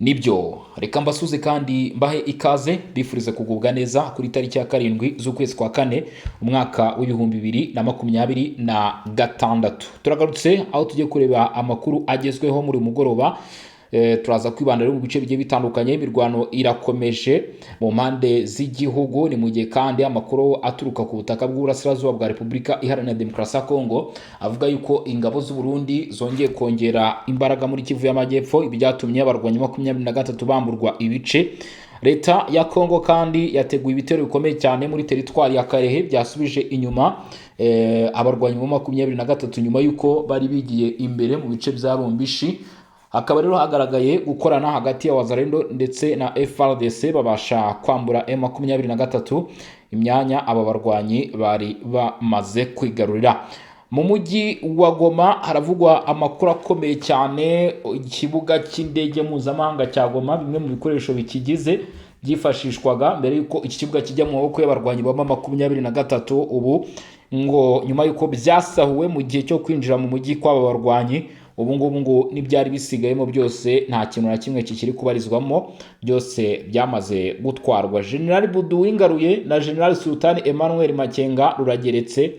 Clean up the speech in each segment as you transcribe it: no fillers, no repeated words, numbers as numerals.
Nibyo, reka mbasuze kandi mbahe ikaze, bifurize kugubwa neza kuri tariki ya 7 z'ukwezi kwa kane, umwaka w'2026. Turagarutse aho tugiye kureba amakuru agezweho muri uyu mugoroba. Turaza kwibanda rero mu bice bigiye bitandukanye. Imirwano irakomeje mu mpande z'igihugu. Ni mu gihe kandi amakuru aturuka ku butaka bw'uburasirazuba bwa Repubulika Iharanira Demokarasi ya Kongo avuga yuko ingabo z'u Burundi zongeye kongera imbaraga muri Kivu y'Amajyepfo. Ibi byatumye abarwanyi 23 bamburwa ibice. Leta ya Kongo kandi yateguye ibitero bikomeye cyane muri teritwari ya Karehe byasubije inyuma abarwanyi mu 23, nyuma y'uko bari bigiye imbere mu bice bya Rumbishi. Hakaba rero hagaragaye gukorana hagati ya Wazalendo ndetse na FARDC, babasha kwambura M23 imyanya aba barwanyi bari bamaze kwigarurira. Mu mujyi wa Goma haravugwa amakuru akomeye cyane. Ikibuga cy'indege mpuzamahanga cya Goma, bimwe mu bikoresho bikigize byifashishwaga mbere y'uko iki kibuga kijya mu maboko y'abarwanyi ba 23, ubu ngo nyuma y'uko byasahuwe mu gihe cyo kwinjira mu mujyi kw'aba barwanyi, ubu ngubu ngo n'ibyari bisigayemo byose nta kintu na kimwe kikiri kubarizwamo, byose byamaze gutwarwa. General Budu Wingaruye na General Sultan Emmanuel Makenga rurageretse,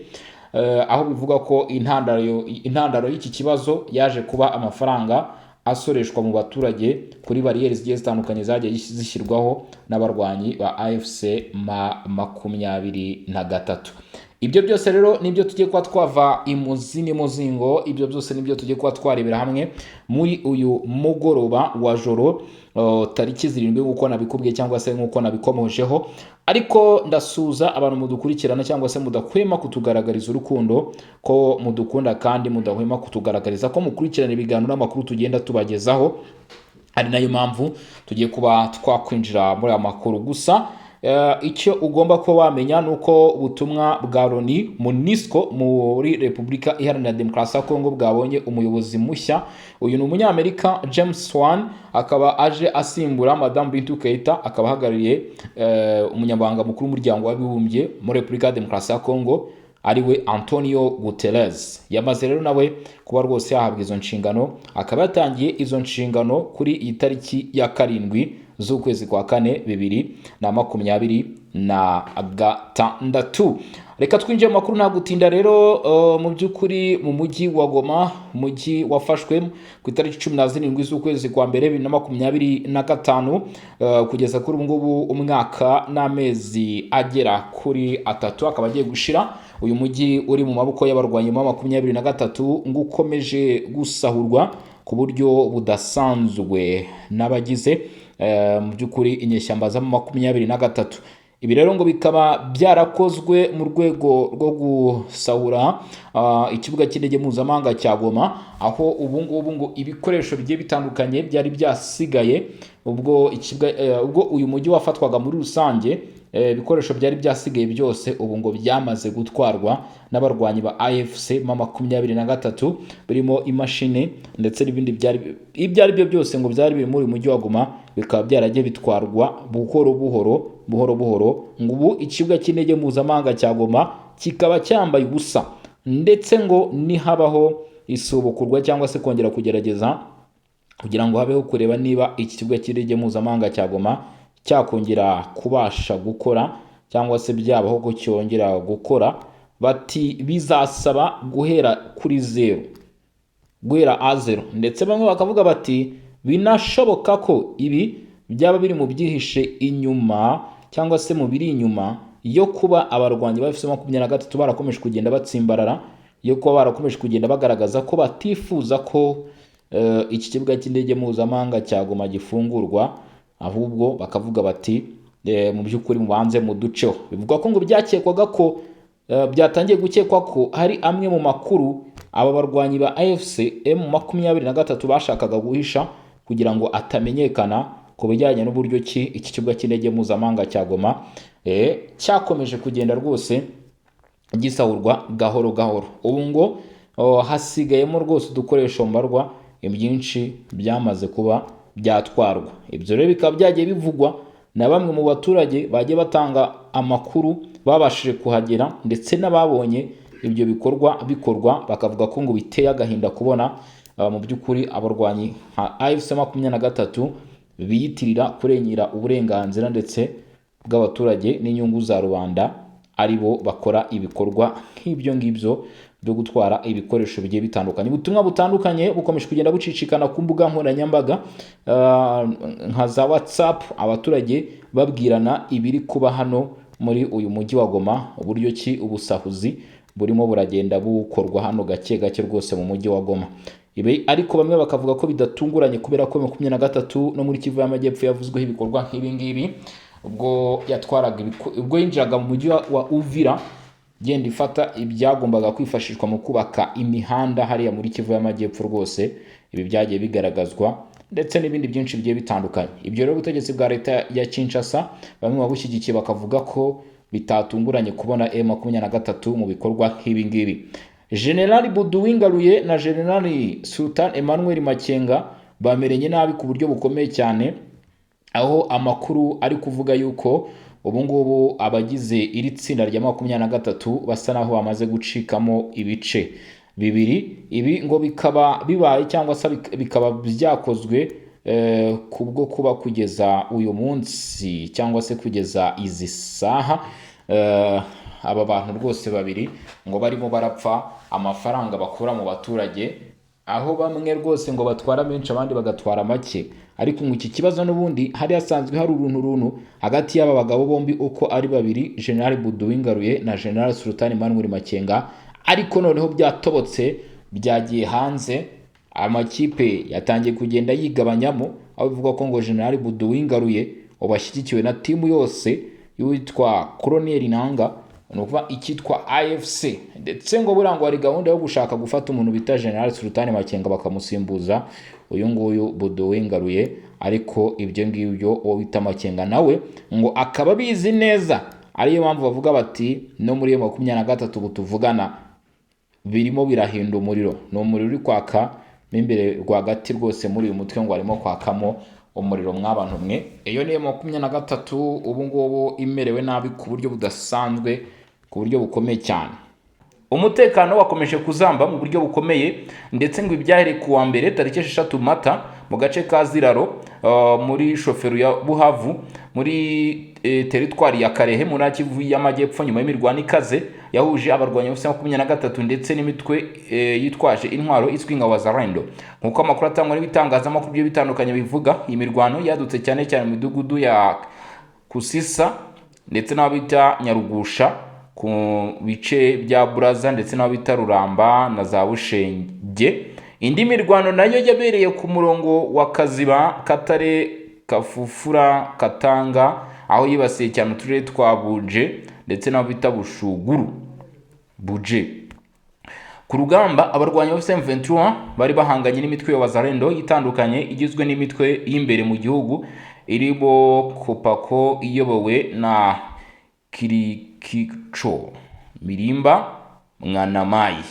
aho bivuga ko intandaro y'iki kibazo yaje kuba amafaranga asoreshwa mu baturage kuri bariyeri zigiye zitandukanye zagiye zishyirwaho n'abarwanyi ba AFC ma 23. Ibyo byose rero nibyo tugiye kuba twava imuzi n'imuzingo. Ibyo byose nibyo tugiye kuba twarebera hamwe muri uyu mugoroba wa joro, tariki 7, nk'uko nabikubwiye cyangwa se nk'uko nabikomojeho. Ariko ndasuza abantu mudukurikirana cyangwa se mudahwema kutugaragariza urukundo, ko mudukunda kandi mudahwema kutugaragariza ko mukurikirana ibiganiro n'amakuru tugenda tubagezaho, ari nayo mpamvu tugiye kuba twakwinjira muri aya makuru. Gusa icyo ugomba kuba wamenya ni uko ubutumwa bwa Loni, MONUSCO, muri Repubulika Iharanira Demokarasi ya Kongo bwabonye umuyobozi mushya. Uyu ni Umunyamerika James Swan, akaba aje asimbura Madamu Bintou Keita, akaba ahagarariye umunyamabanga mukuru w'Umuryango w'Abibumbye muri Repubulika ya Demokarasi ya Kongo, ariwe Antonio Guterres. Yamaze rero nawe kuba rwose yahabwa izo nshingano, akaba yatangiye izo nshingano kuri iyi tariki ya 7 z'ukwezi kwa kane 2026. Reka twinjire mu makuru nta gutinda rero. Mu by'ukuri mu mujyi wa Goma, umujyi wafashwe ku itariki 17 z'ukwezi kwa mbere 2025, kugeza kuri ubu ngubu umwaka n'amezi agera kuri 3 akaba agiye gushira uyu mujyi uri mu maboko y'abarwanyi ba 23, ngo ukomeje gusahurwa ku buryo budasanzwe n'abagize mu by'ukuri inyeshyamba za 23. Ibi rero ngo bikaba byarakozwe mu rwego rwo gusahura ikibuga cy'indege mpuzamahanga cya Goma, aho ubu ngubu ngo ibikoresho bigiye bitandukanye byari byasigaye ubwo uyu mujyi wafatwaga muri rusange, ibikoresho byari byasigaye byose ubu ngo byamaze gutwarwa n'abarwanyi ba AFC ma 23, birimo imashini ndetse n'ibindi byari ibyo ari byo byose ngo byari biri muri uyu mujyi wa Goma, bikaba byaragiye bitwarwa buhoro buhoro, buhoro buhoro. Ngo ubu ikibuga cy'indege mpuzamahanga cya Goma kikaba cyambaye ubusa, ndetse ngo nihabaho isubukurwa cyangwa se kongera kugerageza kugira ngo habeho kureba niba iki kibuga cy'indege mpuzamahanga cya Goma cyakongera kubasha gukora cyangwa se byabaho ko cyongera gukora, bati bizasaba guhera kuri zeru, guhera à zéro. Ndetse bamwe bakavuga bati binashoboka ko ibi byaba biri mu byihishe inyuma cyangwa se mu biri inyuma yo kuba abarwanyi ba AFC 23 barakomeje kugenda batsimbarara, yo kuba barakomeje kugenda bagaragaza ko batifuza ko iki kibuga cy'indege mpuzamahanga cya Goma gifungurwa, ahubwo bakavuga bati mu by'ukuri mubanze muduceho. Bivugwa ko ngo byakekwaga ko byatangiye gukekwa ko hari amwe mu makuru aba barwanyi ba AFC M 23 bashakaga guhisha kugira ngo atamenyekana ku bijyanye n'uburyo ki iki kibuga cy'indege mpuzamahanga cya Goma cyakomeje kugenda rwose gisahurwa gahoro gahoro. Ubu ngo hasigayemo rwose udukoresho mbarwa, ibyinshi byamaze kuba byatwarwa. Ibyo rero bikaba byagiye bivugwa na bamwe mu baturage bagiye batanga amakuru babashije kuhagera, ndetse n'ababonye ibyo bikorwa bikorwa, bakavuga ko ngo biteye agahinda kubona mu by'ukuri abarwanyi nka AFC 23 biyitirira kurengera uburenganzira ndetse bw'abaturage n'inyungu za rubanda ari bo bakora ibikorwa nk'ibyo ngibyo byo gutwara ibikoresho bigiye bitandukanye. Ubutumwa butandukanye bukomeje kugenda bucicikana ku mbuga nkoranyambaga nka za WhatsApp, abaturage babwirana ibiri kuba hano muri uyu mujyi wa Goma, uburyo ki ubusahuzi burimo buragenda bukorwa hano gake gake rwose mu mujyi wa Goma. Ibi ariko bamwe bakavuga ko bidatunguranye, kubera ko 23 no muri Kivu y'Amajyepfo yavuzweho ibikorwa nk'ibi ngibi, ubwo yatwaraga ubwo yinjiraga mu mujyi wa Uvira, genda ifata ibyagombaga kwifashishwa mu kubaka imihanda hariya muri Kivu y'Amajyepfo rwose. Ibi byagiye bigaragazwa ndetse n'ibindi byinshi bigiye bitandukanye. Ibyo rero ubutegetsi bwa leta ya Kinshasa, bamwe babushyigikiye bakavuga ko bitatunguranye kubona M23 mu bikorwa nk'ibi ngibi. General Boudouin Ngaruye na General Sultan Emmanuel Makenga bameranye nabi ku buryo bukomeye cyane, aho amakuru ari kuvuga yuko ubu ngubu abagize iri tsinda rya 23 basa naho bamaze gucikamo ibice bibiri. Ibi ngo bikaba bibaye cyangwa se bikaba byakozwe kubwo kuba kugeza uyu munsi cyangwa se kugeza izi saha, aba bantu rwose babiri ngo barimo barapfa amafaranga bakura mu baturage, aho bamwe rwose ngo batwara menshi, abandi bagatwara make. Ariko ngo iki kibazo n'ubundi hari hasanzwe hari uruntu runtu hagati y'aba bagabo bombi uko ari babiri, General Boudouin Ngaruye na General Sultan Emmanuel Makenga. Ariko noneho byatobotse, byagiye hanze, amakipe yatangiye kugenda yigabanyamo, aho bivugwa ko ngo General Boudouin Ngaruye wabashyigikiwe na timu yose y'uwitwa Colonel Nanga, ni ukuvuga icyitwa AFC, ndetse ngo buriya ngo hari gahunda yo gushaka gufata umuntu bita General Sultan Makenga bakamusimbuza uyu nguyu Boudouin Ngaruye. Ariko ibyo ngibyo uwo bita Makenga nawe ngo akaba abizi neza, ariyo mpamvu bavuga bati no muri iyo 23 ubu tuvugana birimo birahinda umuriro, ni umuriro uri kwaka mo imbere rwagati rwose muri uyu mutwe, ngo harimo kwakamo umuriro mw'abantu mwe. Iyo niyo 23 ubu ngubu imerewe nabi ku buryo budasanzwe, ku buryo bukomeye cyane. Umutekano wakomeje kuzamba mu buryo bukomeye, ndetse ngo ibyahereye ku wa mbere tariki 6 Mata mu gace ka Ziraro, muri chefferie ya Buhavu, muri teritwari ya Karehe, mu ntara Kivu y'Amajyepfo, nyuma y'imirwano ikaze yahuje abarwanyi ba 23 ndetse n'imitwe yitwaje intwaro izwi nka Wazalendo. Nk'uko amakuru atangwa n'ibitangazamakuru bigiye bitandukanye bivuga, iyi mirwano yadutse cyane cyane mu midugudu ya Kusisa ndetse n'aho bita Nyarugusha, ku bice bya Buraza, ndetse n'aho bita Ruramba na za Bushenge. Indi mirwano nayo yabereye ku murongo wa Kaziba, Katare, Kafufura, Katanga, aho yibasiye cyane uturere twa Buje ndetse n'aho bita Bushuguru Buje. Ku rugamba, abarwanyi ba M23 bari bahanganye n'imitwe ya Wazalendo itandukanye, igizwe n'imitwe y'imbere mu gihugu irimo Kopako iyobowe na Kirikico Mirimba Mwanamayi,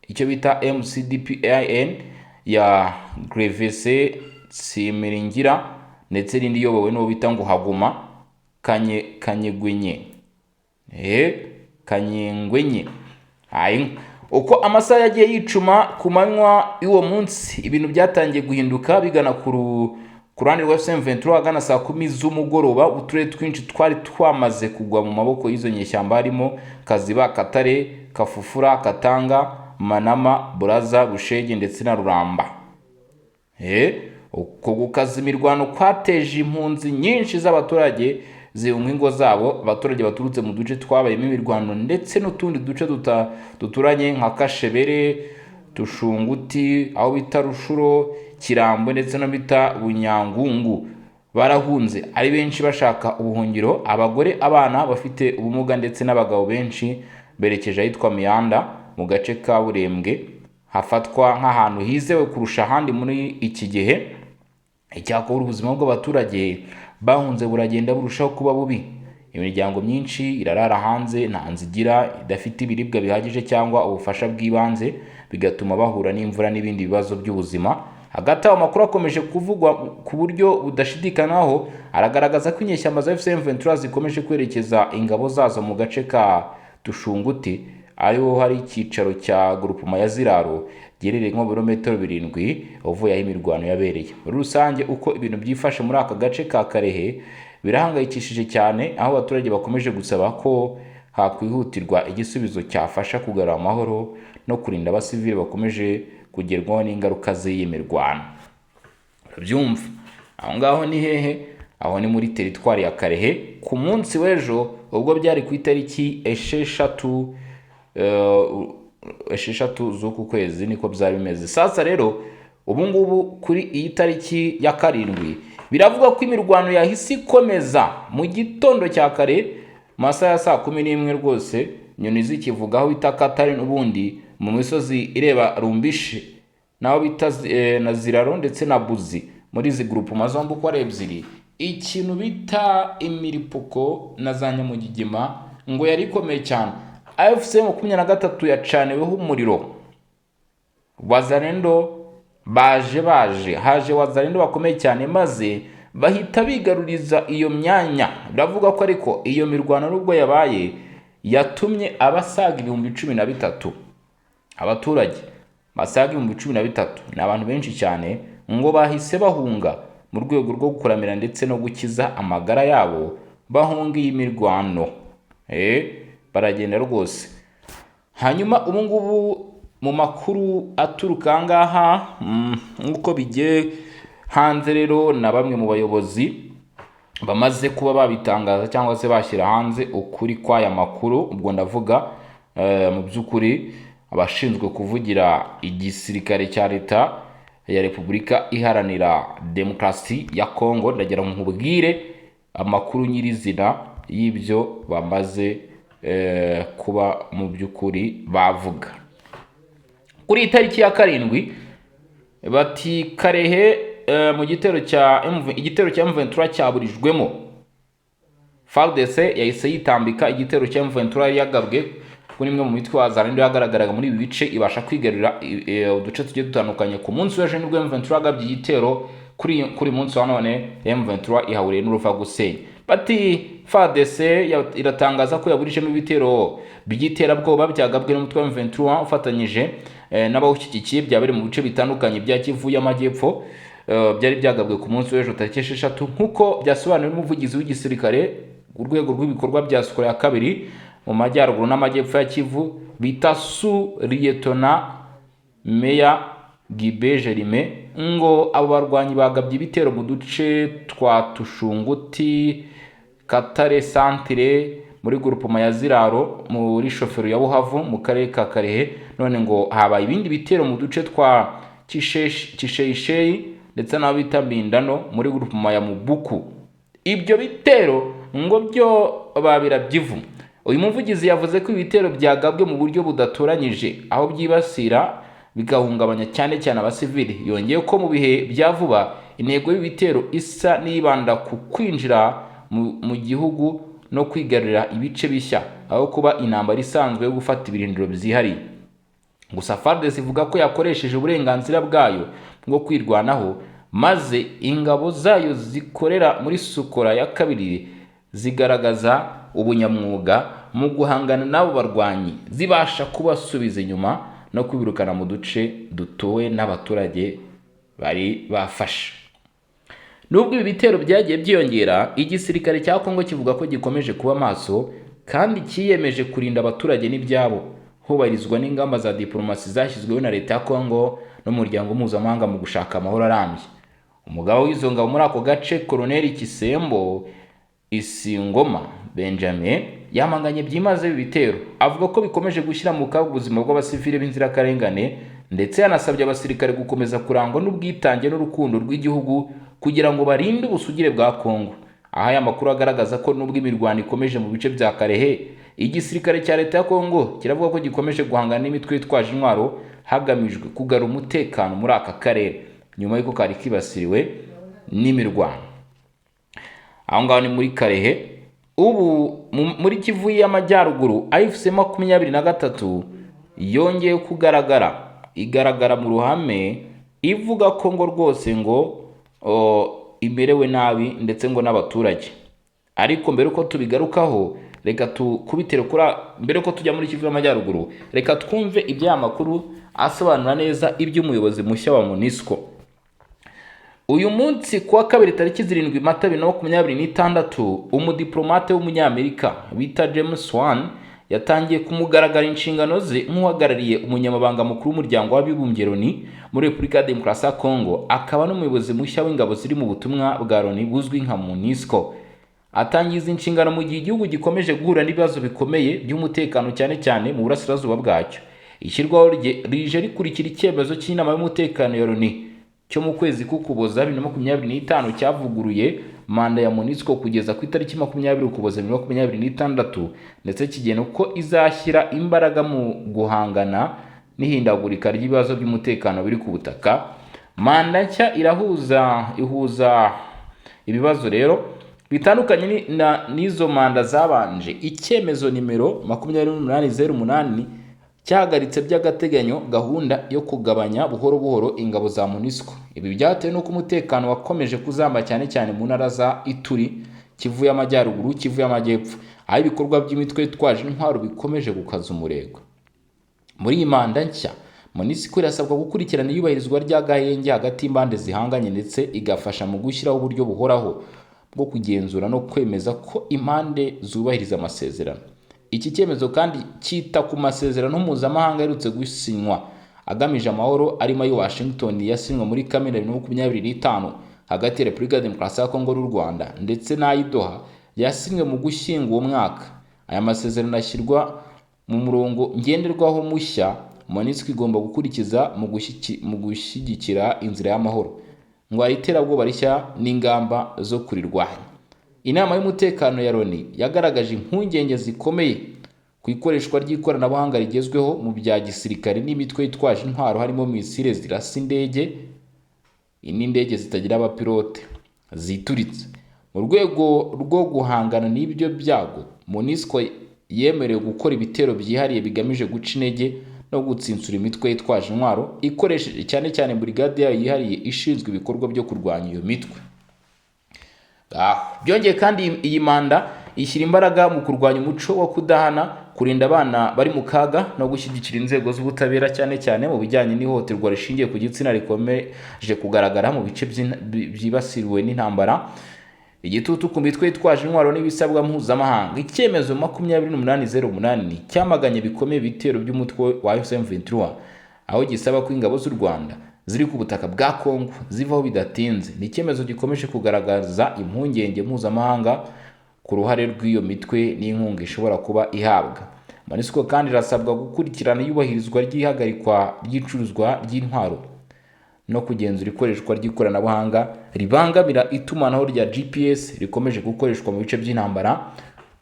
icyo bita MCDPIN ya Grevese Tsimiringira, ndetse n'indi iyobowe n'uwo bita ngo Haguma Kanye Kanyegwenye Kanyengwenye. Ayi, uko amasaha yagiye yicuma ku manywa y'uwo munsi, ibintu byatangiye guhinduka bigana ku ruhande rwa M23. Ahagana saa 10 z'umugoroba, uturere twinshi twari twamaze kugwa mu maboko y'izo nyeshyamba, harimo Kaziba, Katare, Kafufura, Katanga, Manama, Buraza, Bushege ndetse na Ruramba. Uko gukaza imirwano kwateje impunzi nyinshi z'abaturage zihunga ingo zabo. Abaturage baturutse mu duce twabayemo imirwano ndetse n'utundi duce duturanye nka Kashebere, Tushunguti, aho bita Rushuro, Kirambo ndetse no bita Bunyangungu, barahunze ari benshi bashaka ubuhungiro. Abagore, abana bafite ubumuga ndetse n'abagabo benshi berekeje ahitwa Miyanda mu gace ka Burembwe, hafatwa nk'ahantu hizewe kurusha ahandi muri iki gihe. Icyakora ubuzima bw'abaturage bahunze buragenda burushaho kuba bubi. Imiryango myinshi irarara hanze, nta nzu igira, idafite ibiribwa bihagije cyangwa ubufasha bw'ibanze, bigatuma bahura n'imvura n'ibindi bibazo by'ubuzima. Hagati aho, amakuru akomeje kuvugwa ku buryo budashidikanywaho aragaragaza ko inyeshyamba za AFC M23 zikomeje kwerekeza ingabo zazo mu gace ka Tushunguti, ariho hari icyicaro cya grupema ya Ziraro. giherereye nko mu birometero 7 uvuye aho imirwano yabereye. Muri rusange, uko ibintu byifashe muri aka gace ka Karehe birahangayikishije cyane, aho abaturage bakomeje gusaba ko hakwihutirwa igisubizo cyafasha kugarura amahoro no kurinda abasivili bakomeje kugerwaho n'ingaruka z'iyi mirwano. Urabyumva, aho ngaho ni hehe? Aho ni muri teritwari ya Karehe. Ku munsi w'ejo, ubwo byari ku itariki 6 z'uku kwezi, niko byari bimeze. Sasa rero, ubu ngubu kuri iyi tariki ya 7, biravuga ko imirwano yahise ikomeza mu gitondo cya kare, mu masaha ya saa 11 rwose, inyoni zikivuga, aho bita Katare, n'ubundi mu misozi ireba Rumbishi, naho bita na Ziraro ndetse na Buzi, muri izi groupement zombi uko ari ebyiri, ikintu bita imiripuko na za nyamugigima ngo yari ikomeye cyane. AFC 23 yacaniweho umuriro. Wazalendo baje haje Wazalendo bakomeye cyane, maze bahita bigaruriza iyo myanya. Biravuga ko ariko iyo mirwano, nubwo yabaye, yatumye abasaga 13,000, abaturage basaga 13,000, ni abantu benshi cyane, ngo bahise bahunga mu rwego rwo kuramira ndetse no gukiza amagara yabo. Bahunga iyi mirwano, baragenda rwose. Hanyuma ubu ngubu mu makuru aturuka aha ngaha, nk'uko bigiye hanze rero na bamwe mu bayobozi bamaze kuba babitangaza cyangwa se bashyira hanze ukuri kw'aya makuru, ubwo ndavuga mu by'ukuri abashinzwe kuvugira igisirikare cya Leta ya Repubulika Iharanira Demokarasi ya Kongo, ndagira ngo nkubwire amakuru nyirizina y'ibyo bamaze kuba mu by'ukuri bavuga. Kuri iyi tariki ya 7, bati Karehe, mu gitero cya MV, igitero cya M23 cyaburijwemo. FARDC yahise yitambika igitero cya M23 yari yagabwe kuri imwe mu mitwe Wazalendo yagaragaraga muri ibi bice, ibasha kwigarurira uduce tugiye dutandukanye. Ku munsi w'ejo nibwo M23 yagabye igitero. Kuri munsi wa none M23 ihahuriye n'uruva gusenya. Bati FARDC iratangaza ko yaburijemo ibitero by'iterabwoba byagabwe n'umutwe wa M23 ufatanyije n'abawushyigikiye, byabereye mu bice bitandukanye bya Kivu y'Amajyepfo. Byari byagabwe ku munsi w'ejo tariki 6, nk'uko byasobanuwe n'umuvugizi w'igisirikare ku rwego rw'ibikorwa bya Sokola ya kabiri mu majyaruguru n'amajyepfo ya Kivu, bita Sous Lieutenant Meya Gibe Jerime. Ngo abo barwanyi bagabye ibitero mu duce twa Tushunguti, Katare Centre, muri groupement ya Ziraro, muri chefferie ya Buhavu, mu karere ka Karehe. None ngo habaye ibindi bitero mu duce twa Kisheyisheyi ndetse n'aho bita Mbindano muri groupement ya Mubuku. Ibyo bitero ngo byo babirabyivu. Uyu muvugizi yavuze ko ibitero byagabwe mu buryo budatoranyije, aho byibasira bigahungabanya cyane cyane abasivili. Yongeye ko mu bihe bya vuba intego y'ibitero isa n'ibanda ku kwinjira mu gihugu no kwigarurira ibice bishya, aho kuba intambara isanzwe yo gufata ibirindiro byihariye. Gusa FARDC ivuga ko yakoresheje uburenganzira bwayo bwo kwirwanaho, maze ingabo zayo zikorera muri Sokola ya kabiri zigaragaza ubunyamwuga mu guhangana n'abo barwanyi, zibasha kubasubiza inyuma no kwibirukana mu duce dutuwe n'abaturage bari bafashe. Nubwo ibi bitero byagiye byiyongera, igisirikare cya Kongo kivuga ko gikomeje kuba maso kandi cyiyemeje kurinda abaturage n'ibyabo, hubahirizwa n'ingamba za diplomasi zashyizweho na Leta ya Kongo n'umuryango mpuzamahanga mu gushaka amahoro arambye. Umugaba w'izo ngabo muri ako gace, Koloneli Kisembo Isingoma Benjamin, yamaganye byimazeyo ibi bitero, avuga ko bikomeje gushyira mu kaga ubuzima bw'abasivili b'inzirakarengane, ndetse yanasabye abasirikare gukomeza kurangwa n'ubwitange n'urukundo rw'igihugu kugira ngo barinde ubusugire bwa Kongo. Aha aya makuru agaragaza ko nubwo imirwano ikomeje mu bice bya Karehe, igisirikare cya Leta ya Kongo kiravuga ko gikomeje guhangana n'imitwe yitwaje intwaro hagamijwe kugarura umutekano muri aka karere nyuma y'uko kari kibasiriwe n'imirwano. Aho ngaho ni muri Karehe. Ubu muri Kivu y'Amajyaruguru, AFC 23 yongeye kugaragara, igaragara mu ruhame ivuga ko ngo rwose ngo imerewe nabi, ndetse ngo n'abaturage. Ariko mbere uko tubigarukaho Reka tukubitire kuri mbere ko tujya muri Kivu y'Amajyaruguru, reka twumve iby'aya makuru asobanura neza iby'umuyobozi mushya wa MONUSCO. Uyu munsi kuwa kabiri tariki 7 Mata 2026, umudiplomate w'umunyamerika bita James Swan yatangiye kumugaragara inshingano ze nk'uhagarariye umunyamabanga mukuru w'umuryango w'abibumbye Loni muri Repubulika ya Demokarasi ya Kongo, akaba n'umuyobozi mushya w'ingabo ziri mu butumwa bwa Loni buzwi nka MONUSCO. Atangiza inshingano mu gihe igihugu gikomeje guhura n'ibibazo bikomeye by'umutekano, cyane cyane mu burasirazuba bwacyo. Ishyirwaho rye rije rikurikira icyemezo cy'inama y'umutekano ya Loni cyo mu kwezi k'Ukuboza 2025 cyavuguruye manda ya MONUSCO kugeza ku itariki 20 Ukuboza 2026, ndetse kigena uko izashyira imbaraga mu guhangana n'ihindagurika ry'ibibazo by'umutekano biri ku butaka. Manda nshya irahuza ihuza ibibazo rero bitandukanye n'izo manda zabanje. Icyemezo nimero 2808 cyahagaritse by'agateganyo gahunda yo kugabanya buhoro buhoro ingabo za MONUSCO. Ibi byatewe n'uko umutekano wakomeje kuzamba, cyane cyane mu ntara za Ituri, Kivu y'Amajyaruguru, Kivu y'Amajyepfo, aho ibikorwa by'imitwe yitwaje intwaro bikomeje gukaza umurego. Muri iyi manda nshya, MONUSCO irasabwa gukurikirana iyubahirizwa ry'agahenge hagati y'impande zihanganye, ndetse igafasha mu gushyiraho uburyo buhoraho bwo kugenzura no kwemeza ko impande zubahiriza amasezerano. Iki cyemezo kandi cyita ku masezerano mpuzamahanga aherutse gusinywa agamije amahoro, arimo ayo Washington yasinywe muri Kamena 2025 hagati ya Repubulika ya Demokarasi ya Kongo n'u Rwanda, ndetse n'ay'i Doha yasinywe mu Gushyingo uwo mwaka. Aya masezerano ashyirwa mu murongo ngenderwaho mushya MONUSCO igomba gukurikiza mu gushyigikira inzira y'amahoro, ngo hari iterabwoba rishya n'ingamba zo kurirwanya. Inama y'umutekano ya Loni yagaragaje impungenge zikomeye ku ikoreshwa ry'ikoranabuhanga rigezweho mu bya gisirikare n'imitwe yitwaje intwaro, harimo misile zirasa indege n'indege zitagira abapilote zituritse. Mu rwego rwo guhangana n'ibyo byago, MONUSCO yemerewe gukora ibitero byihariye bigamije guca intege no gutsinsura imitwe yitwaje intwaro, ikoresheje cyane cyane burigade yayo yihariye ishinzwe ibikorwa byo kurwanya iyo mitwe. Aho. Byongeye kandi, iyi manda ishyira imbaraga mu kurwanya umuco wo kudahana, kurinda abana bari mu kaga no gushyigikira inzego z'ubutabera, cyane cyane mu bijyanye n'ihohoterwa rishingiye ku gitsina rikomeje kugaragara mu bice byibasiriwe n'intambara. Igitutu ku mitwe yitwaje intwaro n'ibisabwa mpuzamahanga. Icyemezo 2808 cyamaganye bikomeye ibitero by'umutwe wa M23, aho gisaba ko ingabo z'u Rwanda ziri ku butaka bwa Kongo zivaho bidatinze. Ni icyemezo gikomeje kugaragaza impungenge mpuzamahanga ku ruhare rw'iyo mitwe n'inkunga ishobora kuba ihabwa. MONUSCO kandi irasabwa gukurikirana iyubahirizwa ry'ihagarikwa ry'icuruzwa ry'intwaro no kugenzura ikoreshwa ry'ikoranabuhanga ribangamira itumanaho rya GPS rikomeje gukoreshwa mu bice by'intambara.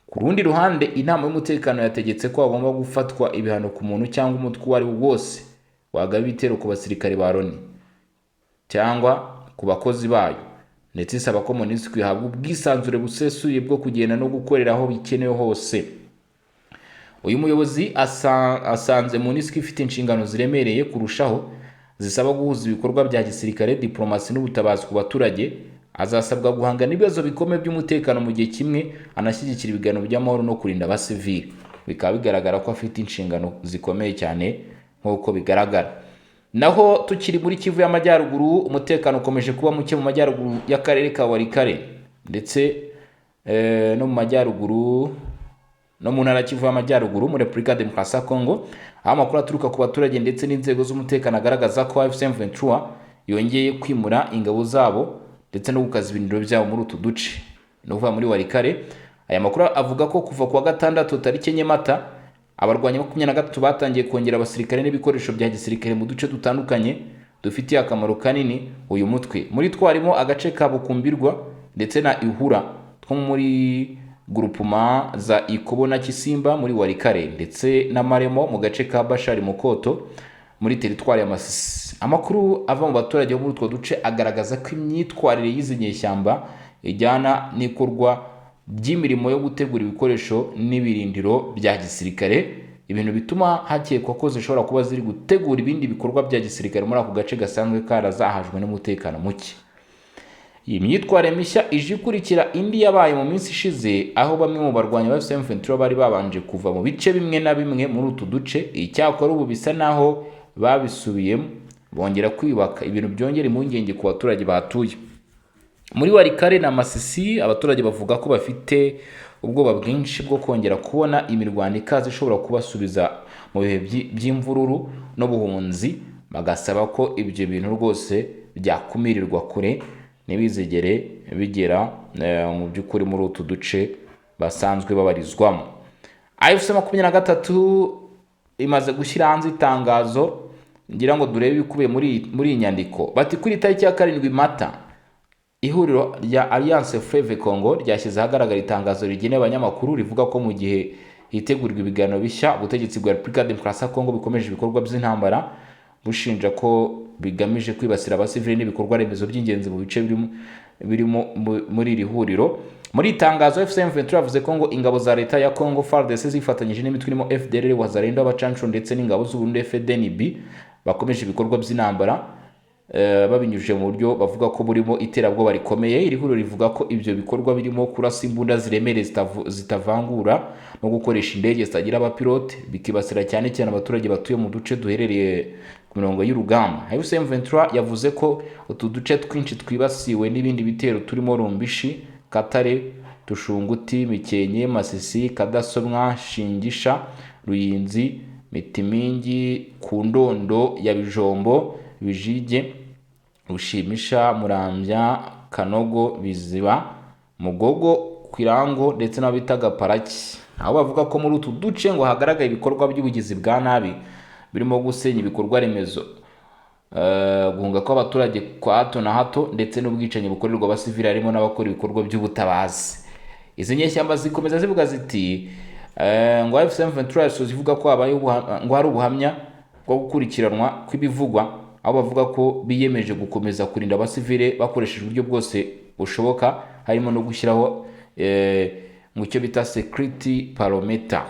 Ku rundi ruhande, inama y'umutekano yategetse ko hagomba gufatwa ibihano ku muntu cyangwa umutwe uwo ari wo wose wagaba ibitero ku basirikare ba Loni cyangwa ku bakozi bayo, ndetse isaba ko MONUSCO ihabwa ubwisanzure busesuye bwo kugenda no gukorera aho bikenewe hose. Uyu muyobozi asanze MONUSCO ifite inshingano ziremereye kurushaho zisaba guhuza ibikorwa bya gisirikare, diplomasi n'ubutabazi ku baturage. Azasabwa guhangana n'ibibazo bikomeye by'umutekano mu gihe kimwe anashyigikira ibiganiro by'amahoro no kurinda abasivili. Bikaba bigaragara ko afite inshingano zikomeye cyane nk'uko bigaragara. Naho tukiri muri Kivu y'Amajyaruguru, umutekano ukomeje kuba muke mu majyaruguru y'akarere ka Walikale ndetse no mu majyaruguru no mu ntara ya Kivu y'Amajyaruguru muri Repubulika ya Demokarasi ya Kongo, aho amakuru aturuka ku baturage ndetse n'inzego z'umutekano agaragaza ko AFC M23 yongeye kwimura ingabo zabo ndetse no gukaza ibirindiro byabo muri utu duce, ni ukuvuga muri Walikale. Aya makuru avuga ko kuva ku wa gatandatu tariki 4 Mata, abarwanyi 23 batangiye kongera abasirikare n'ibikoresho bya gisirikare mu duce dutandukanye dufitiye akamaro kanini uyu mutwe. Muri two harimo agace ka Bukumbirwa ndetse na Ihura two muri groupement za Ikobo na Kisimba muri Walikale, ndetse na Maremo mu gace ka Bashari Mukoto muri teritwari ya Masisi. Amakuru ava mu baturage bo muri utwo duce agaragaza ko imyitwarire y'izi nyeshyamba ijyana n'ikorwa ry'imirimo yo gutegura ibikoresho n'ibirindiro bya gisirikare, ibintu bituma hakekwa ko zishobora kuba ziri gutegura ibindi bikorwa bya gisirikare muri ako gace gasanzwe karazahajwe n'umutekano muke. Iyi myitwarire mishya ije ikurikira indi yabaye mu minsi ishize, aho bamwe mu barwanyi ba M23 bari babanje kuva mu bice bimwe na bimwe muri utu duce. Icyakora ubu bisa naho babisubiyemo, bongera kwiyubaka, ibintu byongera impungenge ku baturage bahatuye. Muri Walikale na Masisi, abaturage bavuga ko bafite ubwoba bwinshi bwo kongera kubona imirwano ikaze ishobora kubasubiza mu bihe by'imvururu n'ubuhunzi, bagasaba ko ibyo bintu rwose byakumirirwa kure, ntibizigere bigera mu by'ukuri muri utu duce basanzwe babarizwamo. AFC 23 imaze gushyira hanze itangazo. Ngira ngo durebe ibikubiye muri iyi nyandiko. Bati: "Kuri tariki ya 7 Mata, ihuriro rya Alliance Fleuve Congo ryashyize ahagaragara itangazo rigenewe abanyamakuru rivuga ko mu gihe hitegurwa ibiganiro bishya, ubutegetsi bwa Repubulika ya Demokarasi ya Congo bukomeje ibikorwa by'intambara bushinja ko bigamije kwibasira abasivili n'ibikorwa remezo by'ingenzi mu bice birimo muri iri huriro." Muri iri tangazo, AFC M23 yavuze ko ngo ingabo za leta ya Congo FARDC zifatanyije n'imitwe irimo FDLR, Wazalendo, abacanshuro ndetse n'ingabo z'u Burundi FDNB bakomeje ibikorwa by'intambara babinyujije mu buryo bavuga ko burimo iterabwoba rikomeye. Iri huriro rivuga ko ibyo bikorwa birimo kurasa imbunda ziremereye zitavangura no gukoresha indege zitagira abapilote, bikibasira cyane cyane abaturage batuye mu duce duherereye ku mirongo y'urugamba. AFC M23 yavuze ko utu duce twinshi twibasiwe n'ibindi bitero turimo Rumbishi, Katare, Tushunguti, Mikenke, Masisi, Kadasomwa, Shingisha, Ruyinzi, Mitimingi, ku Ndondo ya Bijombo, Bijige, Rushimisha, Murambya, Kanogo, Biziba, Mugogo, Kwirango ndetse n'aho bitaga Paraki, aho bavuga ko muri utu duce ngo hagaragaye ibikorwa by'ubugizi bwa nabi birimo gusenya ibikorwa remezo, guhunga kw'abaturage kwa hato na hato ndetse n'ubwicanyi bukorerwa abasivili, harimo n'abakora ibikorwa by'ubutabazi. Izi nyeshyamba zikomeza zivuga ziti ngo AFC M23 yasoje ivuga ko habaye ngo hari ubuhamya bwo gukurikiranwa kw'ibivugwa, aho bavuga ko biyemeje gukomeza kurinda abasivile bakoresheje uburyo bwose bushoboka, harimo no gushyiraho mu cyo bita security perimeter.